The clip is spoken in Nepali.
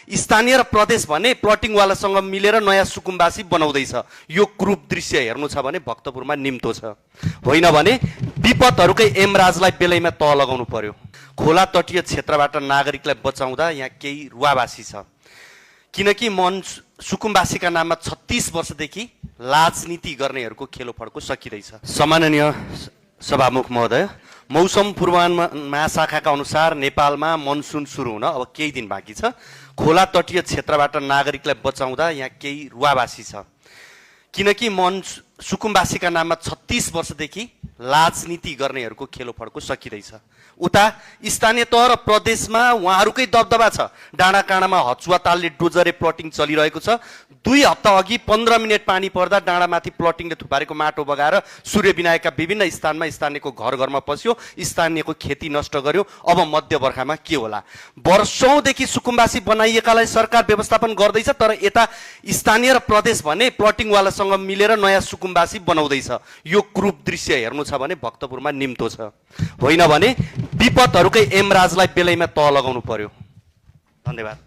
स्थानीय र प्रदेश भने प्लटिङवालासँग मिलेर नयाँ सुकुम्बासी बनाउँदैछ। यो क्रूप दृश्य हेर्नु छ भने भक्तपुरमा निम्तो छ, होइन भने विपदहरूकै एमराजलाई बेलैमा तह लगाउनु पर्यो। खोला तटीय क्षेत्रबाट नागरिकलाई बचाउँदा यहाँ केही रुवावासी छ, किनकि सुकुम्बासीका नाममा 36 वर्षदेखि राजनीति गर्नेहरूको खेलो फड्को सकिँदैछ। सम्माननीय सभामुख महोदय, मौसम पूर्वानुमान महाशाखाका अनुसार नेपालमा मनसुन सुरु हुन अब केही दिन बाँकी छ। खोला तटीय क्षेत्रबाट नागरिकलाई बचाउँदा यहाँ केही रुवावासी छ, किनकि सुकुम्बासीका नाममा 36 वर्षदेखि राजनीति गर्नेहरूको खेलो फड्को सकिँदैछ। उता स्थानीय तह र प्रदेशमा उहाँहरूकै दबदबा छ। डाँडाकाँडामा हचुवा तालले डोजरे प्लटिङ चलिरहेको छ। 2 हप्ता अघि 15 मिनट पानी पर्दा डाँडामाथि प्लटिङले थुपारेको माटो बगाएर सूर्य विनायकका विभिन्न स्थानमा स्थानीयको घर घरमा पस्यो, स्थानीयको खेती नष्ट गर्यो। अब मध्य बर्खामा के होला? वर्षौंदेखि सुकुम्बासी बनाइएकालाई सरकार व्यवस्थापन गर्दैछ, तर यता स्थानीय र प्रदेश भने प्लटिङवालासँग मिलेर नयाँ सुकुम्बासी बनाउँदैछ। यो क्रूप दृश्य हेर्नु छ भने भक्तपुरमा निम्तो छ, होइन भने विपदहरूकै एमराजलाई बेलैमा तह लगाउनु पर्यो। धन्यवाद।